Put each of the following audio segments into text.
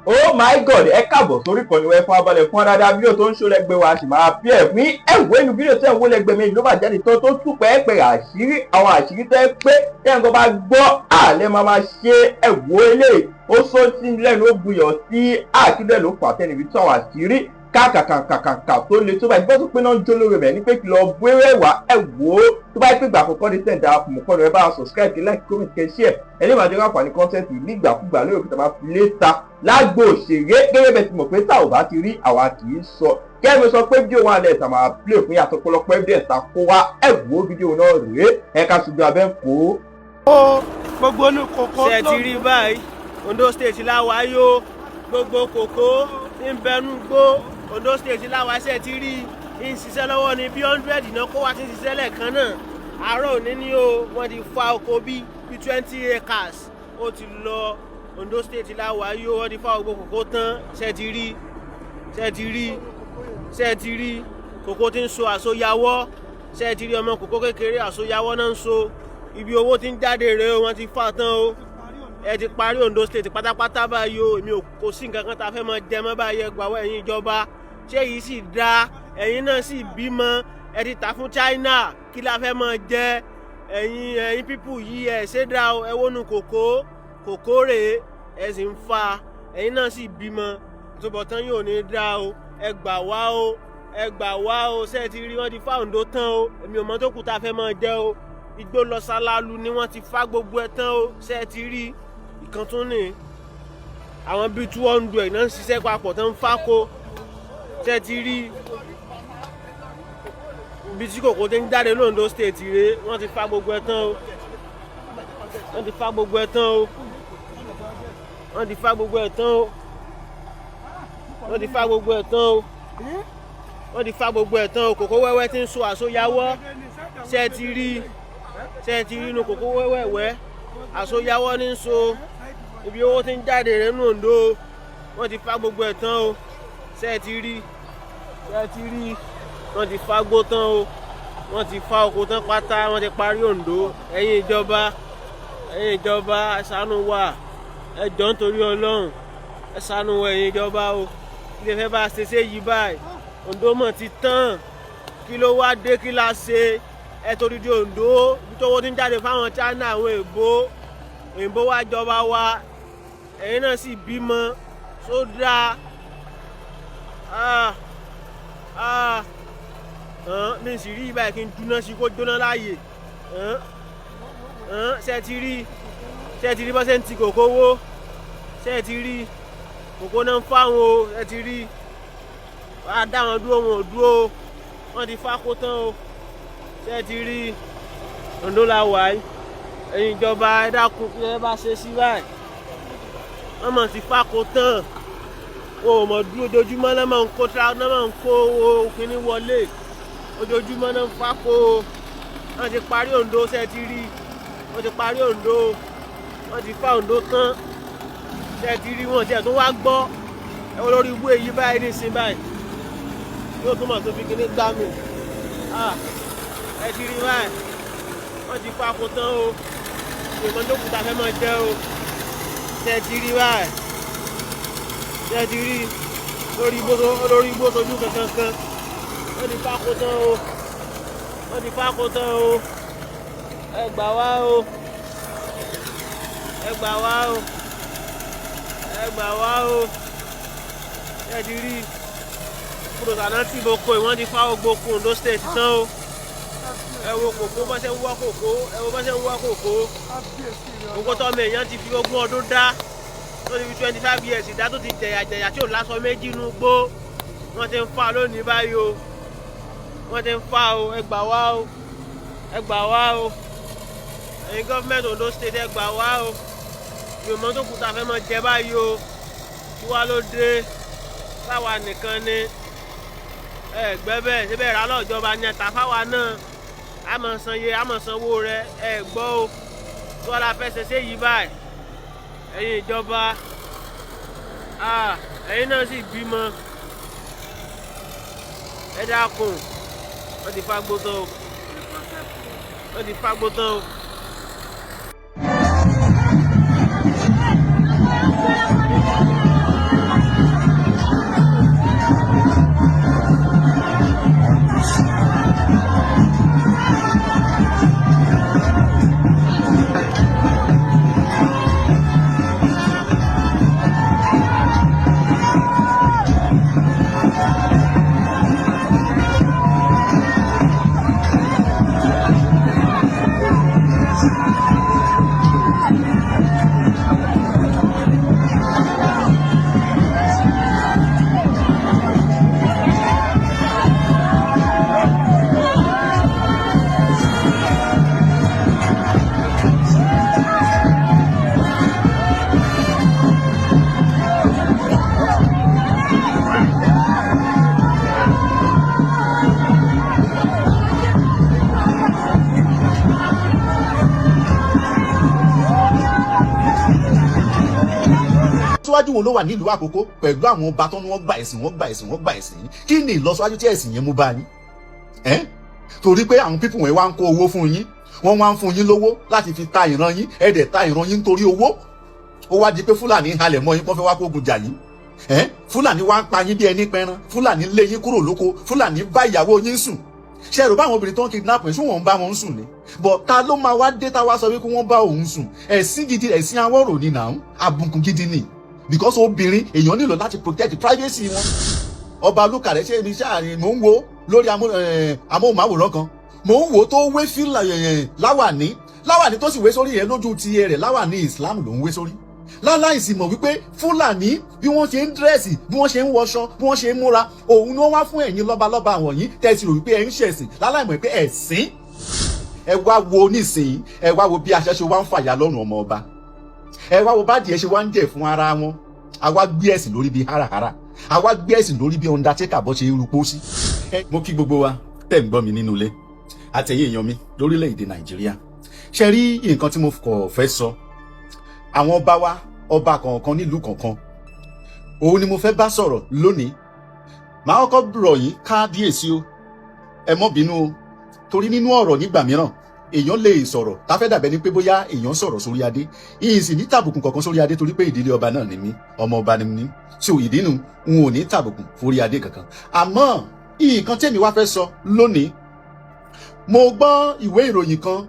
Oh my God, ẹ káàbọ̀ sórí ìkànnì wẹ́ fún abalẹ̀ fún adáadáa. Fídíò tó ń ṣó lẹ́gbẹ̀ẹ́ wa sì máa bí ẹ̀ fún ẹ̀wọ́ inú fídíò tẹ̀ ń wó lẹ́gbẹ̀ẹ́ mi ló bá jáde tán tó tú pẹ́ẹ́pẹ́ àṣírí, àwọn àṣírí tẹ́ pé tẹ́ǹkan bá gbọ́ àlẹ́ máa máa ṣe. Ẹ̀wọ́ eléyìí ó sọ sí lẹ́nu, ó buyọ̀ sí àkíndẹ̀ ló fà tẹ́nibí tó àwọn àṣírí kàkàkàkàkà tó le tó báyìí. Bọ́sùn pé náà ń jó lórí rẹ̀ ní pé kí lọ bú eré wá. Ẹ wò ó, tó bá yẹ pé ìgbà àkọ́kọ́ ní sẹ́ńdà fún ẹ bá subscribe, kí like, comment, kẹ́ share. Ẹ lè máa jẹ́ àǹfààní content nígbàkúgbà lórí òkúta máa fi léta lágbo òṣèré. Gẹ́gẹ́ bẹ́ẹ̀ ti mọ̀ pé tá ò bá ti rí, àwa kì í sọ. Kẹ́mi sọ pé fídíò wọn alẹ́ tà máa play fún yàtọ̀ pọ̀lọpọ̀ evidence ta kó wá. Ẹ wò ó, fídíò náà rèé, ẹ ká ṣojú abẹ́ ń kó. Gbogbo ní kòkó. Ṣe ti rí báyìí? Ondo State láwa yó, gbogbo kòkó ń bẹnu gbó. Ondo State láwa, ṣe ti rí ń ṣiṣẹ́ lọ́wọ́ ní bí 100 náà kó wá ti ń ṣiṣẹ́ lẹ́ẹ̀kan náà. Àárọ̀ òní ni o, wọ́n ti fa oko bí 20 acres, ó ti lọ. Ondo State láwa yó, wọ́n ti fa gbogbo kòkó tán. Ṣe ti rí? Ṣe ti rí? Ṣe ti rí kòkó tí ń so àsoyawọ́? Ṣe ti rí ọmọ kòkó kékeré àsoyawọ́ náà ń so? Ibi owó ti ń jáde rèé o, wọ́n ti fà tán o. Ẹ ti parí Ondo State pátápátá báyìí o. Èmi ò kò sí nǹkan kan tá a fẹ́ mọ jẹ mọ́ báyìí. Ẹ gbà wá, ẹ̀yin ìjọba. Ṣé yìí sì da? Ẹ̀yin náà sì bímọ, ẹ ti tà fún China. Kí la fẹ́ mọ jẹ? Ẹ̀yin people yìí, ẹ ṣé dá o. Ẹ wónú kòkó, kòkó rèé, ẹ sì ń fa. Ẹ̀yin náà sì bímọ, àtúbọ̀tán yóò ní dá o. Ẹ gbà wá o, ẹ gbà wá o. Ṣé ẹ ti rí? Wọ́n ti fa Ondo tán o. Èmi ò mọ tó kù tá a fẹ́ mọ jẹ o. Igbó lọ sálálù ni wọ́n ti fa gbogbo ẹ̀ tán o. Ṣé ẹ ti rí ìkan tún ní àwọn bíi 200 náà ń ṣiṣẹ́ papọ̀ tó ń fáko? Ṣé ẹ ti rí ibi tí kòkó ti ń jáde lóńdó State rèé? Wọ́n ti fa gbogbo ẹ̀ tán o. Wọ́n ti fa gbogbo ẹ̀ tán o. Wọ́n ti fa gbogbo ẹ̀ tán o. Wọ́n ti fa gbogbo ẹ̀ tán o. Wọ́n ti fa gbogbo ẹ̀ tán o. Kòkó wẹ́wẹ́ ti ń so àsoyawọ́. Ṣé ẹ ti rí? Ṣé ẹ ti rí inú kòkó wẹ́wẹ́wẹ́ àsoyawọ́ ní ń so? Ibi owó ti ń jáde rẹ̀ nù Oǹdó, wọ́n ti fa gbogbo ẹ̀ tán o. Ṣé ẹ ti rí? Ṣé ẹ ti rí? Wọ́n ti fa gbó tán o. Wọ́n ti fa oko tán pátá. Wọ́n ti parí Oǹdó. Ẹ̀yin ìjọba, ẹ̀yin ìjọba, ẹ ṣàánú wa. Ẹ jọ̀ọ́, nítorí Ọlọ́run, ẹ ṣàánú wa, ẹ̀yin ìjọba o. Kí lè fẹ́ bá a ṣe ṣe yìí báyìí? Oǹdó mọ̀ ti tán. Kí ló wá dé? Kí la ṣe? Ẹ torí di Oǹdó, ibi tó owó ti ń jáde fáwọn China, àwọn èèbó, òyìnbó wá jọba wa. Ẹ̀yin náà sì bímọ sódà. Ah ah, mi sì rí ibà kí n dúná sí kó jóná láàyè. Ṣe ti rí? Ṣe ti rí bó ṣe ń ti kòkó wó? Ṣe ti rí kòkó náà ń fáwọn o? Ṣe ti rí? Wàá dá wọn dúró, wọn ò dúró, wọn ti fákó tán o. Ṣe ti rí? Oǹdó la wà yìí. Ẹ̀yin ìjọba, ẹ dákun, kí ẹ bá ṣe sí báyìí? Wọ́n mọ̀ ti fákó tán. Wọn ò mọ̀ dúró. Ojoojúmọ́ náà máa ń kó náà, máa ń kó owó kínní wọlé. Ojoojúmọ́ náà ń fákó. Wọ́n ti parí Oǹdó. Ṣe ti rí? Wọ́n ti parí Oǹdó. Wọ́n ti fá Oǹdó tán. Ṣe ti rí? Wọn tiẹ̀ tún wá gbọ́. Ẹ wọ́n lórí ibú èyí báyìí nísìnyí báyìí, yóò tún mọ̀ tó fi kíní gbá mi. Ẹ ti rí báyìí, wọ́n ti fáko tán o. Ìmọ̀ tó kù tá a fẹ́ máa jẹ́ o. Ṣe ti rí báyìí? Ṣe ti rí lórí igbó sojú kankan kan? Wọ́n ti fáko tán o. Wọ́n ti fáko tán o. Ẹ gbà wá o, ẹ gbà wá o, ẹ gbà wá o. Ṣe ti rí kúrò tí mo kó? Wọ́n ti fá gbogbo Ondo State tán o. Ẹ wo kòkó bá ṣe ń wá kòkó. Ẹ wo bá ṣe ń wá kòkó. Kòkó tọ́mọ èèyàn ti fi 20 ọdún dá, tó ti fi 25 years dá, tó ti jẹ̀yà jẹ̀yà, tí ò lásọ méjì inú gbó, wọ́n ti ń fa lónìí báyìí o. Wọ́n ti ń fa o. Ẹ gbà wá o, ẹ gbà wá o. Ẹ̀yin gọ́ọ̀mẹ̀ntì Ondo State, ẹ gbà wá o. Mi ò mọ tó kù tá a fẹ́ mọ jẹ báyìí o. Kí wá ló dé táwa nìkan ni ẹ gbẹ́ bẹ́ẹ̀ síbẹ̀ rà lọ́jọba ní ẹ̀ta fáwa náà, a máa san iye, a máa sanwó rẹ. Ẹ gbọ́ o, tí wọ́n la fẹ́ ṣe ṣé yìí báyìí? Ẹ̀yin ìjọba, ẹ̀yin náà sì bímọ. Ẹ dákun, wọ́n ti fagbó tán o. Wọ́n ti fagbó tán o. Ìlọsíwájú wo ló wà nílùú Àkókó pẹ̀lú àwọn ọba tó ní wọ́n gba ẹ̀sìn, wọ́n gba ẹ̀sìn, wọ́n gba ẹ̀sìn yín? Kí ni ìlọsíwájú tí ẹ̀sìn yẹn mú bá yín ẹ́? Torí pé àwọn people wọ̀nyí wá ń kó owó fún yín, wọ́n wá ń fún yín lówó láti fi ta ìran yín. Ẹ dẹ̀ ta ìran yín nítorí owó. Ó wá di pé Fúlàní halẹ̀ mọ́ yín, kó fẹ́ wá kógun jà yín ẹ́. Fúlàní wá ń pa yín bí ẹni pẹran. Fúlàní lé yín kúrò lóko. Fúlàní bá ìyàwó yín sùn. Ṣe ẹ̀rọ báwọn obìnrin tó ń kidnap yín, ṣé wọ́n ń bá wọn sùn ni? But ta ló máa wá dé tá wá sọ wípé wọ́n bá òun sùn? Ẹ̀sìn gidi, ẹ̀sìn awọ́rò ni nàá, àbùkù gidi ni, because obìnrin, èèyàn nílò láti protect privacy wọn. Ọba Olùkàrẹ́, ṣé ibi iṣẹ́ àárín mò ń wo lórí amóhùnmáwòrán kan, mò ń wo tó wé fílà láwàní, láwàní tó sì wé sórí yẹn, lójú tiẹ̀ rẹ̀, láwàní Islam ló ń wé sórí, láláìsí mọ̀ wípé Fúlàní, bí wọ́n ṣe ń dress, bí wọ́n ṣe ń wọṣọ, bí wọ́n ṣe ń múra, òun ni wọ́n wá fún ẹ̀yin lọ́balọ́ba wọ̀nyí, tẹ̀sí rò wípé ẹ̀ ń ṣẹ̀sìn, láláìmọ̀ pé ẹ̀sìn. Ẹ wá wo nísìnyí, ẹ wá wo bí aṣẹ́ṣe wá ń fàyà lọ́rùn ọmọ ọba. Ẹ wá wo bá díẹ̀ ṣe wá ń jẹ̀ fún ara wọn. Àwa gbé ẹ̀sìn lórí bíi háràhárà, àwa gbé ẹ̀sìn lórí bíi undertaker bó ṣe ń rupó sí. Mo kí gbogbo wa tẹ̀ ń gbọ́ mi nínú ilé, àtẹ̀yìn èèyàn mi lórílẹ̀‐èdè Nàìjíríà. Ṣe rí nǹkan tí mo kọ̀ fẹ́ sọ, àwọn ọba wa, ọba kọ̀ọ̀kan nílùú kọ̀ọ̀kan, òun ni mo fẹ́ bá sọ̀rọ̀ lónìí. Màá kọ́kọ́ rọ̀ yín, kábíyèsí o, ẹ mọ́ bínú o, torí nínú ọ̀rọ̀ nígbà mìíràn, èèyàn lè sọ̀rọ̀ táfẹ́ dàbẹ́ ni pé bóyá èèyàn sọ̀rọ̀ sórí adé. Ìyìn sì ní tàbùkù kankan sórí adé, torí pé ìdílé ọba náà ni mí, ọmọ ọba ni mí. So ìdínú n ò ní tàbùkù forí adé kankan. Àmọ́ nǹkan tèmi wá fẹ́ sọ lónìí, mo gbọ́ ìwé ìròyìn kan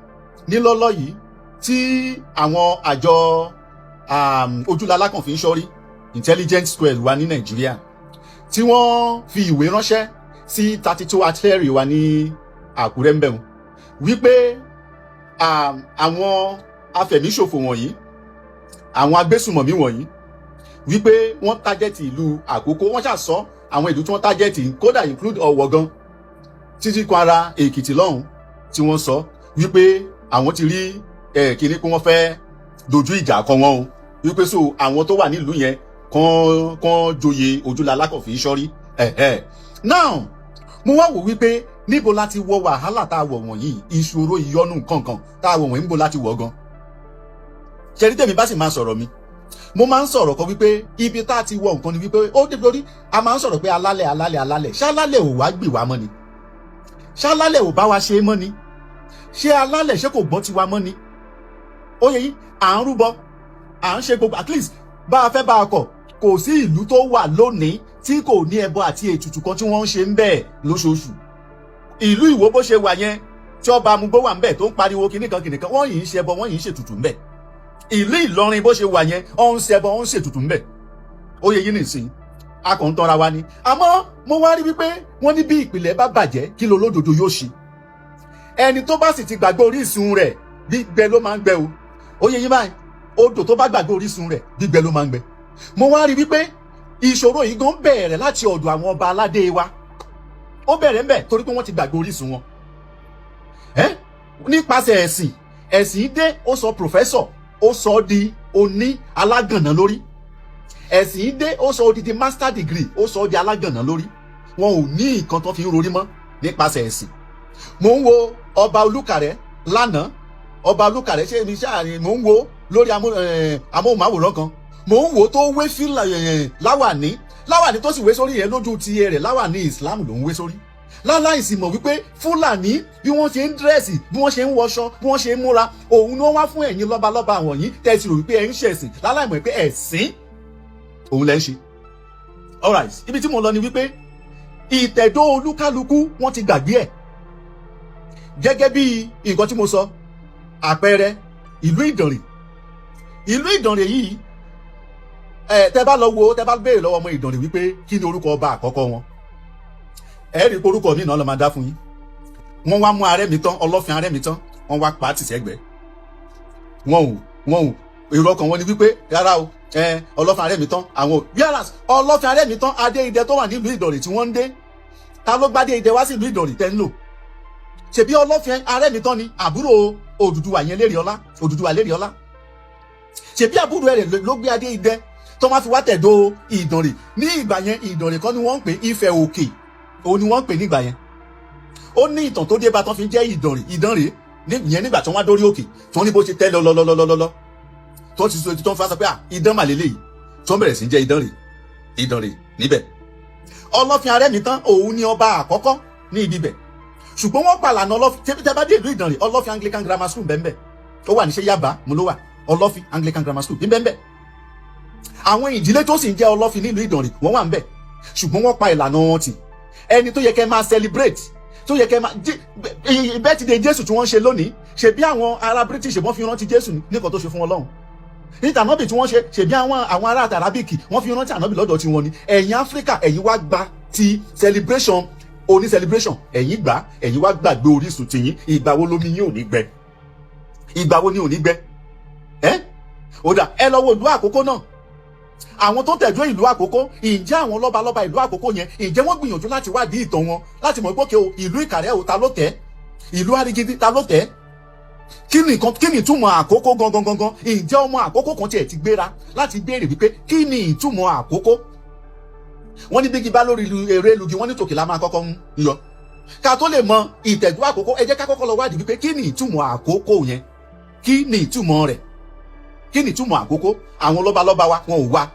nílọ́lọ́ yìí tí àwọn àjọ ojúlalá kan fi ń ṣọ́rí, intelligence square wa ní Nàìjíríà, tí wọ́n fi ìwé ránṣẹ́ sí 32 Artillery wa ní Àkúrẹ́ ń bẹ̀rù wípé àwọn afẹ̀míṣòfò wọ̀nyí, àwọn agbésùmọ̀mí wọ̀nyí, wípé wọ́n target ìlú Àkókó. Wọ́n ṣàsọ àwọn ìlú tí wọ́n target, kódà include Ọ̀wọ̀ gan, títí kan ara Èkìtì lọ́hùn, tí wọ́n sọ wípé àwọn ti rí kíní pé wọ́n fẹ́ dojú ìjà kọ wọn o, wípé so àwọn tó wà nílùú yẹn kàn kàn joyè ojúlalá kàn fi ń ṣọ́rí. Now mo wá wò wípé níbo la ti wọ wàhálà tá a wọ̀ wọ̀nyí, ìṣòro, ìyọnu nǹkankan tá a wọ̀ wọ̀nyí, níbo la ti wọ̀ gan? Ṣẹ́rí, tèmi bá sì máa sọ̀rọ̀ mi, mo máa ń sọ̀rọ̀ kan wípé ibi tá a ti wọ nǹkan ni wípé ó dé lórí a máa ń sọ̀rọ̀ pé alálẹ̀, alálẹ̀, alálẹ̀. Ṣálálẹ̀ ò wá gbì wá mọ́ ni? Ṣálálẹ̀ ò bá wa ṣe é mọ́ ni? Ṣé alálẹ̀, ṣé kò gbọ́ tiwa mọ́ ni? Ó yẹ yín, à ń rúbọ, à ń ṣe gbogbo, at least bá a fẹ́ bá a kọ̀, kò sí ìlú tó wà lónìí tí kò ní ẹbọ àti ètùtù kan tí wọ́n ń ṣe ń bẹ́ẹ̀ lóṣooṣù. Ìlú Ìwó bó ṣe wà yẹn, tí ọba amúgbó wà ń bẹ̀ tó ń pariwo kinní kan kinní kan, wọ́n yìí ń ṣẹbọ, wọ́n yìí ń ṣètùtù ń bẹ̀. Ìlú Ìlọrin bó ṣe wà yẹn, ó ń ṣẹbọ, ó ń ṣètùtù ń bẹ̀. Ó yẹ yín nìsín, a kàn ń tọ́ra wa ni. Àmọ́ mo wá rí wípé wọ́n ní bí ìpìlẹ̀ bá bàjẹ́, kí ló lódodo yóò ṣe? Ẹni tó bá sì ti gbàgbé orísun rẹ̀, gbígbẹ ló máa ń gbẹ o. Ó yẹ yín báyìí, odò tó bá gbàgbé orísun rẹ̀, gbígbẹ ló máa ń gbẹ. Mo wá rí wípé ìṣòro yìí gan bẹ̀rẹ̀ láti ọ̀dọ̀ àwọn ọba aládé wa. Ó bẹ̀rẹ̀ ń bẹ̀ torí pé wọ́n ti gbàgbé orísun wọn ẹ́ nípasẹ̀ ẹ̀sìn. Ẹ̀sìn dé, ó sọ professor, ó sọ di oní alágànná lórí. Ẹ̀sìn dé, ó sọ odidi master degree, ó sọ di alágànná lórí. Wọn ò ní nǹkan tó fi ń rorí mọ́ nípasẹ̀ ẹ̀sìn. Mò ń wo ọba Olùkàrẹ́ lánàá. Ọba Olùkàrẹ́, ṣé ibi iṣẹ́ àárín mò ń wo lórí amóhùnmáwòrán kan, mò ń wo tó wé fílà láwàní, láwàní tó sì wé sórí yẹn, lójú tiẹ̀ rẹ̀, láwàní Islam ló ń wé sórí, láláìsí mọ̀ wípé Fúlàní, bí wọ́n ṣe ń dress, bí wọ́n ṣe ń wọṣọ, bí wọ́n ṣe ń múra, òun ni wọ́n wá fún ẹ̀yin lọ́balọ́ba wọ̀nyí, tẹ̀sí rò wípé ẹ̀ ń ṣẹ̀sìn, láláìmọ̀ pé ẹ̀sìn òun lẹ́ ń ṣe. Alright, ibi tí mo lọ ni wípé ìtẹ̀dó olúkálukú, wọ́n ti gbàgbé ẹ̀. Gẹ́gẹ́ bí nǹkan tí mo sọ, àpẹẹrẹ ìlú Ìdànrè. Ìlú Ìdànrè yìí ẹ, tẹ́ bá lọ wo, tẹ́ bá béèrè lọ́wọ́ ọmọ Ìdànrè wípé kí ni orúkọ ọba àkọ́kọ́ wọn, ẹ rí i pé orúkọ mi náà ló máa dá fún yín. Wọ́n wá mú arẹ́ mi tán, Ọlọ́fin arẹ́ mi tán, wọ́n wá pa á tì sẹ́gbẹ̀ẹ́. Wọn ò èrò ọkàn wọn ni wípé rárá o, ẹ Ọlọ́fin arẹ́ mi tán àwọn ò. Whereas Ọlọ́fin arẹ́ mi tán, adé idẹ tó wà nílùú Ìdànrè tí wọ́n ń dé, ta ló gbádé idẹ wá sí ìlú Ìdànrè tẹ́ ń lò? Ṣebí Ọlọ́fin arẹ́ mi tán ni àbúrò Odùduwà yẹn, lérí ọlá, Odùduwà lérí ọlá. Ṣebí àbúrò rẹ̀ ló gbé adé idẹ tó máa fi wá tẹ̀dó Ìdànrè ní ìgbà yẹn. Ìdànrè kọ́ ni wọ́n ń pè, Ifẹ̀ Òkè òun ni wọ́n ń pè nígbà yẹn. Ó ní ìtàn tó dé bá tán fi jẹ́ Ìdànrè. Ìdànrè yẹn, nígbà tí wọ́n wá dórí òkè, tí wọ́n ní bó ṣe tẹ́ lọ́lọ́lọ́lọ́lọ́, tó ti sọ, tó ń fa sọ pé à, idán mà lélẹ́yìí. Tí wọ́n bẹ̀rẹ̀ sí jẹ́ Ìdànrè, Ìdànrè níbẹ̀. Ọlọ́fin Arẹ́mìtán, òun ni ọba àkọ́kọ́ ní ibi bẹ̀, ṣùgbọ́n wọ́n pàlànà Ọlọ́fin. Tẹ́ bá dé ìlú Ìdànrè, Ọlọ́fin Anglican Grammar School bẹ́ẹ̀ bẹ́ẹ̀ ó wà ní ṣe Yaba mo ló wà. Ọlọ́fin Anglican Grammar School ní bẹ́ẹ̀ bẹ́ẹ̀. Àwọn ìdílé tó sì ń jẹ́ Ọlọ́fin nílùú Ìdànrè, wọ́n wà ń bẹ̀, ṣùgbọ́n wọ́n pa ìlànà wọn tì. Ẹni tó yẹ kẹ́ máa celebrate, tó yẹ kẹ́ máa birthday Jésù tí wọ́n ń ṣe lónìí, ṣe bí àwọn ará British wọ́n fi rántí Jésù nìkan tó ṣe fún Ọlọ́run níta ànábì tí wọ́n ṣe, ṣe bí àwọn ará Arabic wọ́n fi rántí ànábì lọ́dọ̀ tí wọ́n ní. Ẹ̀yin Áfíríkà, ẹ̀yin wá gba ti celebration oní celebration, ẹ̀yin gbà, ẹ̀yin wá gbàgbé orísun tiyín. Ìgbà wo lomi yín ò ní gbẹ? Ìgbà wo ni ò ní gbẹ? Ẹ ó dà, ẹ lọ wo ìlú Àkókó náà, àwọn tó tẹ̀dó ìlú Àkókó. Ǹjẹ́ àwọn lọ́balọ́ba ìlú Àkókó yẹn, ǹjẹ́ wọ́n gbìyànjú láti wádìí ìtàn wọn, láti mọ̀ pé o ìlú Ìkàrẹ́ o, ta ló tẹ̀? Ìlú Arigidi, ta ló tẹ̀? Kí ni nǹkan, kí ni ìtumọ̀ Àkókó gangan gangan? Ǹjẹ́ ọmọ Àkókó kan tiẹ̀ ti gbéra láti béèrè wípé kí ni ìtumọ̀ Àkókó? Wọ́n ní bígi bá lórí eré lugi, wọ́n ní tòkè la máa kọ́kọ́ ń yọ. Ká tó lè mọ ìtẹ̀dó Àkókó, ẹ jẹ́ ká kọ́kọ́ lọ wádìí wípé kí ni ìtumọ̀ Àkókó yẹn, kí ni ìtumọ̀ rẹ̀, kí ni ìtumọ̀ Àkókó? Àwọn lọ́balọ́ba wa, wọn ò wá.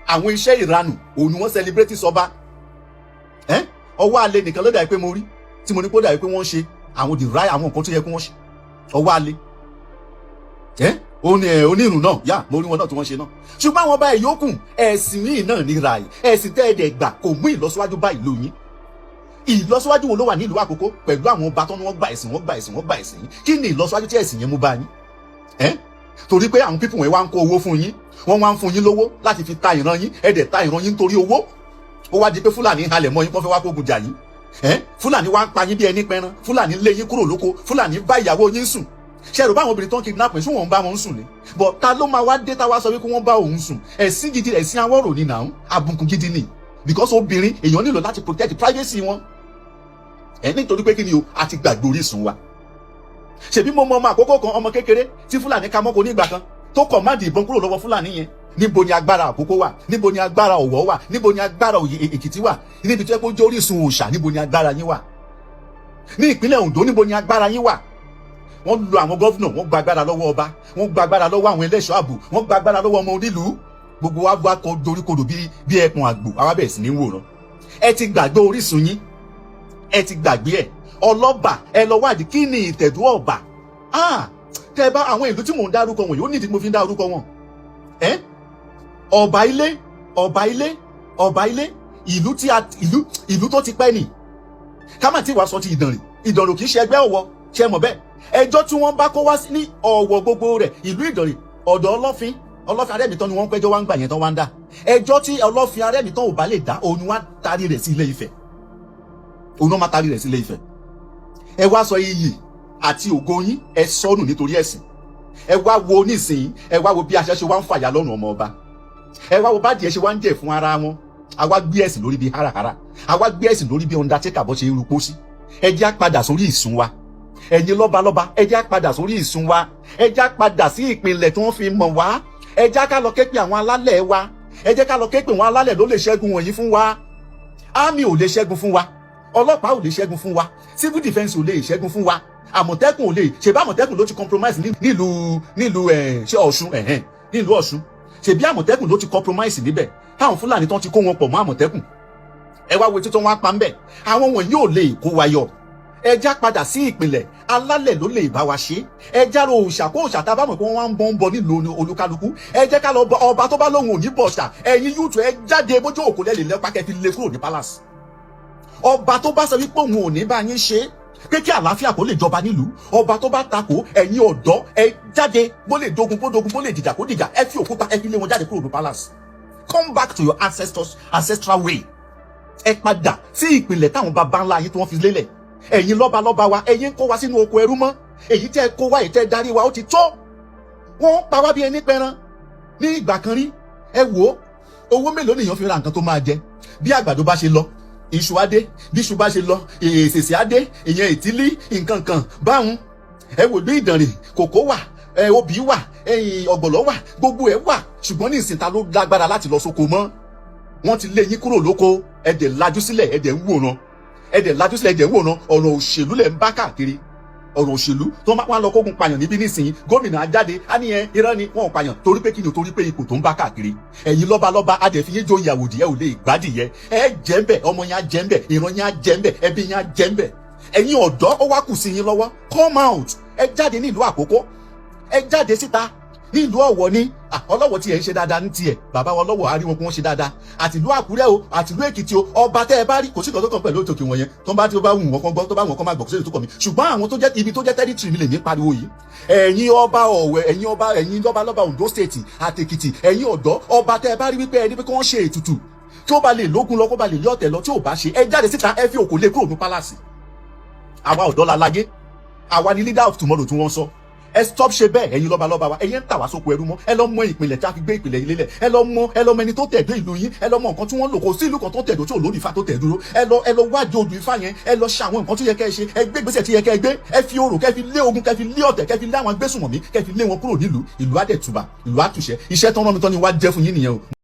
Àwọn iṣẹ́ ìranù òun ni wọ́n celebrate sọba. Ẹ́ ọwọ́ alẹ́ nìkan ló dàbí pé mo rí tí mo ní kó dàbí pé wọ́n ṣe àwọn the right, àwọn nǹkan tó yẹ kí wọ́n ṣe. Ọwọ́ alẹ́ ẹ́ ó ní ẹ onírun náà yá, mo rí wọn náà tí wọ́n ṣe náà, ṣùgbọ́n àwọn ọba ìyókù, ẹ̀sìn yìí náà ní ra yìí. Ẹ̀sìn tẹ́ ẹ dẹ̀ gbà kò mú ìlọsíwájú bá ìlú yín. Ìlọsíwájú wo ló wà nílùú Àkókó pẹ̀lú àwọn ọba tó ní wọ́n gba ẹ̀sìn, wọ́n gba ẹ̀sìn, wọ́n gba ẹ̀sìn yín? Kí ni ìlọsíwájú tí ẹ̀sìn yẹn mú bá yín? Ẹ́ torí pé àwọn people wọn wá ń kó owó fún yín, wọ́n wá ń fún yín lówó láti fi ta ìran yín. Ẹ dẹ̀ ta ìran yín nítorí owó. Ó wá di pé Fúlàní halẹ̀ mọ́ yín, kó fẹ́ wá kógun jà yín. Ẹ́ Fúlàní wá ń pa yín bí ẹni pẹran, Fúlàní lé yín kúrò lóko, Fúlàní bá ìyàwó yín sùn. Ṣe rò báwọn obìnrin tó ń kidnap yín, sún wọn bá wọn sùn ni? But ta ló máa wá dé tá wá sọ wípé wọ́n bá òun sùn? Ẹ̀sìn gidi, ẹ̀sìn awọ́rò ni nàá, àbùkù gidi ni, because obìnrin, èèyàn nílò láti protect privacy wọn. Ẹ nítorí pé kí ni o, a ti gbàgbé orísun wa. Ṣèbí mo mọ ọmọ Àkókò kan, ọmọ kékeré tí Fúlàní ka mọ́kò nígbà kan, tó kọ̀ má di ìbọn kúrò lọ́wọ́ Fúlàní yẹn. Níbo ni agbára Àkókò wà? Níbo ni agbára Ọ̀wọ̀ wà? Níbo ni agbára Èkìtì wà, níbi tó yẹ kó jẹ́ orísun òòṣà? Níbo ni agbára yín wà ní ìpínlẹ̀ Oǹdó? Níbo ni agbára yín wà? Wọ́n lu àwọn governor, wọ́n gba agbára lọ́wọ́ ọba, wọ́n gba agbára lọ́wọ́ àwọn ẹlẹ́ṣọ́ ààbò, wọ́n gba agbára lọ́wọ́ ọmọ onílùú. Gbogbo wa wá kọ doríkodò bí ẹkùn àgbò, àwa bẹ̀rẹ̀ sí ní wòran. Ẹ ti gbàgbé orísun yín, ẹ ti gbàgbé ẹ. Ọlọ́ba, ẹ lọ wádìí kí ni ìtẹ̀dó Ọ̀bà. Ah, tẹ bá àwọn ìlú tí mò ń dárúkọ wọn yóò nídìí mo fi ń dárúkọ wọn. Ẹ Ọba Ilé, Ọba Ilé, Ọba Ilé, ìlú tí a ìlú tó ti pẹ́ nì. Ká má tí wàá sọ ti Ìdànrè. Ìdànrè kì í ṣe ẹgbẹ́ Ọ̀wọ̀, ṣe mọ̀ bẹ́ẹ̀? Ẹjọ́ tí wọ́n bá kó wá sí ní Ọ̀wọ̀, gbogbo rẹ̀, ìlú Ìdànrè, ọ̀dọ̀ Ọlọ́fin, Ọlọ́fin Arẹ́mìtán ni wọ́n ń pẹ́jọ́ wá ń gbà yẹn tán wá ń dá ẹjọ́. Tí Ọlọ́fin Arẹ́mìtán ò bá lè dá, òun ni wọ́n á tarí rẹ̀ sí Ilé Ifẹ̀, òun náà máa tarí rẹ̀ sí Ilé Ifẹ̀. Ẹ wá sọ iyì àti ògo yín, ẹ sọnù nítorí ẹ̀sìn. Ẹ wá wo nísìnyí, ẹ wá wo bí aṣọ ṣe wá ń fàyà lọ́rùn ọmọ ọba, ẹ wá wo bá díẹ̀ ṣe wá ń jẹ fún ara wọn. Àwa gbé ẹ̀sìn lórí bíi háràhárà, àwa gbé ẹ̀sìn lórí bíi undertaker bó ṣe ń rupó sí. Ẹ jẹ́ á padà sórí ìsun wa. Ẹ̀yin lọ́balọ́ba, ẹ jẹ́ á padà sórí ìsun wa. Ẹ jẹ́ á padà sí ìpìlẹ̀ tí wọ́n fi mọ̀ wá. Ẹ jẹ́ ká lọ ké pe àwọn alálẹ̀ wa. Ẹ jẹ́ ká lọ ké pe àwọn alálẹ̀ ló lè ṣẹ́gun wọ̀nyí fún wa. Army ò lè ṣẹ́gun fún wa, ọlọ́pàá ò lè ṣẹ́gun fún wa, civil defence ò lè ṣẹ́gun fún wa, Àmọ̀tẹ́kùn ò lè ṣèbí. Àmọ̀tẹ́kùn ló ti compromise nílùú ẹ̀ ṣé Ọ̀ṣun, ẹ̀hẹ́n, nílùú Ọ̀ṣun. Ṣèbí Àmọ̀tẹ́kùn ló ti compromise níbẹ̀, táwọn Fúlàní tán ti kó wọn pọ̀ mọ́ Àmọ̀tẹ́kùn. Ẹ wá wo títọ́ wọn pa ń bẹ̀. Àwọn wọ̀nyí ò lè kó wa yọ. Ẹ já padà sí ìpìlẹ̀, alálẹ̀ ló lè bá wa ṣe. Ẹ já ro òòṣà kó òòṣà tá a bá mọ̀ pé wọ́n wá ń bọ́ ń bọ nílùú olúkálukú. Ẹ jẹ́ ká lọ bọ ọba tó bá lóhùn òní bọ̀ ṣà. Ẹ̀yin youth, ẹ jáde, bójú òkú lẹ́lẹ̀ lẹ́pàá kẹ́ fi lé kúrò ní palace. Ọba tó bá sọ wípé òun ò ní bá yín ṣe pé kí àlàáfíà kó lè jọba nílùú, ọba tó bá takò, ẹ̀yin ọ̀dọ́, ẹ jáde. Bó lè dogun kó dogun, bó lè dìjà kó dìjà, ẹ fi òkúta, ẹ fi lé wọn jáde kúrò ní palace. Come back to your ancestors, ancestral way. Ẹ padà sí ìpìlẹ̀ táwọn baba ńlá yín tí wọ́n fi lélẹ̀. Ẹ̀yin lọ́balọ́ba wa, ẹ̀yin ń kó wa sínú oko ẹrú mọ́. Èyí tẹ́ ẹ kó wa, èyí tẹ́ ẹ darí wa, ó ti tó. Wọ́n ń pa wá bí ẹni pẹran ní ìgbà kan rí. Ẹ wò ó, owó mélòó nìyẹn fi ra nǹkan tó máa jẹ? Bí àgbàdo bá ṣe lọ, iṣu á dé. Bí iṣu bá ṣe lọ, èsèsè á dé, ìyẹn ìtílí, nǹkan kan báwọn. Ẹ wò ní Ìdànrè, kòkó wà, ẹ obì wà, ẹyìn ọ̀gbọ̀lọ́ wà, gbogbo ẹ̀ wà. Ṣùgbọ́n ní ìsìn, ta ló lágbára láti lọ sóko mọ́? Wọ́n ti lé yín kúrò lóko. Ẹ dẹ̀ lajú sílẹ̀, ẹ dẹ̀ ń wòran. Ẹ dẹ̀ lajú sílẹ̀, ẹ dẹ̀ ń wòran. Ọ̀nà òṣèlú lẹ̀ ń bá káàkiri. Ọ̀rọ̀ òṣèlú tó máa wá lọ kógun pààyàn níbí nísìnyí, gómìnà á jáde, á ní ẹ irọ́ ni, wọn ò pààyàn. Torí pé kí ni? Torí pé ipò tó ń bá káàkiri. Ẹ̀yin lọ́balọ́ba, adẹ̀fín joyè àwòdì, ẹ ò lè gbádìyẹ. Ẹ jẹ́ ń bẹ̀, ọmọ yẹn á jẹ́ ń bẹ̀, ìran yẹn á jẹ́ ń bẹ̀, ẹbí yẹn á jẹ́ ń bẹ̀. Ẹ̀yin ọ̀dọ́, ó wá kù sí yín lọ́wọ́. Come out, ẹ jáde ní ìlú Àkókó, ẹ jáde síta ní ìlú Ọ̀wọ̀ ní Ọlọ́wọ̀ tí ẹ̀ ń ṣe dáadáa ní tiẹ̀. Bàbá wa Ọlọ́wọ̀, á rí wọn kí wọ́n ṣe dáadáa. Àti ìlú Àkúrẹ́ o, àti ìlú Èkìtì o, ọba tẹ́ ẹ bá rí, kò sí ìkàn tó kàn pẹ̀lú òtòkè wọn yẹn. Tó bá tí ó bá wù wọ́n kán gbọ́, tó bá wù wọ́n kán má gbọ́, kò sí èyí tó kàn mí. Ṣùgbọ́n àwọn tó jẹ́ ibi tó jẹ́ territory mi lè ní pariwo yìí. Ẹ̀yin ọba Ọ̀wẹ̀, ẹ̀yin ọba, ẹ̀yin lọ́ba lọ́ba Ondo State àti Èkìtì, ẹ̀yin ọ̀dọ́, ọba tẹ́ ẹ bá rí wípé ẹni pé kí wọ́n ṣe ètùtù kí ó bá lè lógun lọ, kó bá lè lé ọ̀tẹ̀ lọ, tí ò bá ṣe, ẹ jáde síta, ẹ fi òkò lé kúrò ní palace. Àwa ọ̀dọ́ la láyé, àwa ni leader of tomorrow tí wọ́n sọ. Ẹ stop ṣe bẹ́ẹ̀. Ẹ̀yin lọ́balọ́ba wa, ẹ̀yin ń tà wá sóko ẹrú mọ́. Ẹ lọ mọ ìpìlẹ̀ tí a fi gbé ìpìlẹ̀ ilé lẹ̀. Ẹ lọ mọ ẹni tó tẹ̀dó ìlú yín. Ẹ lọ mọ nǹkan tí wọ́n lò. Kò sí ìlú kan tó tẹ̀dó tí ò lórí ifá tó tẹ̀ dúró. Ẹ lọ wájú odù ifá yẹn, ẹ lọ ṣe àwọn nǹkan tó yẹ kẹ́ ẹ ṣe, ẹ gbé ìgbésẹ̀ tí yẹ kẹ́ ẹ gbé. Ẹ fi orò kẹ́ fi lé ogun, kẹ́ fi lé ọ̀tẹ̀, kẹ́ fi lé àwọn agbésùnmọ̀mí, kẹ́ fi lé wọn kúrò nílùú. Ìlú á dẹ̀ tùbà, ìlú á tùṣẹ́. Iṣẹ́ tán rán mi tán ni wá jẹ́ fún yín nìyẹn o.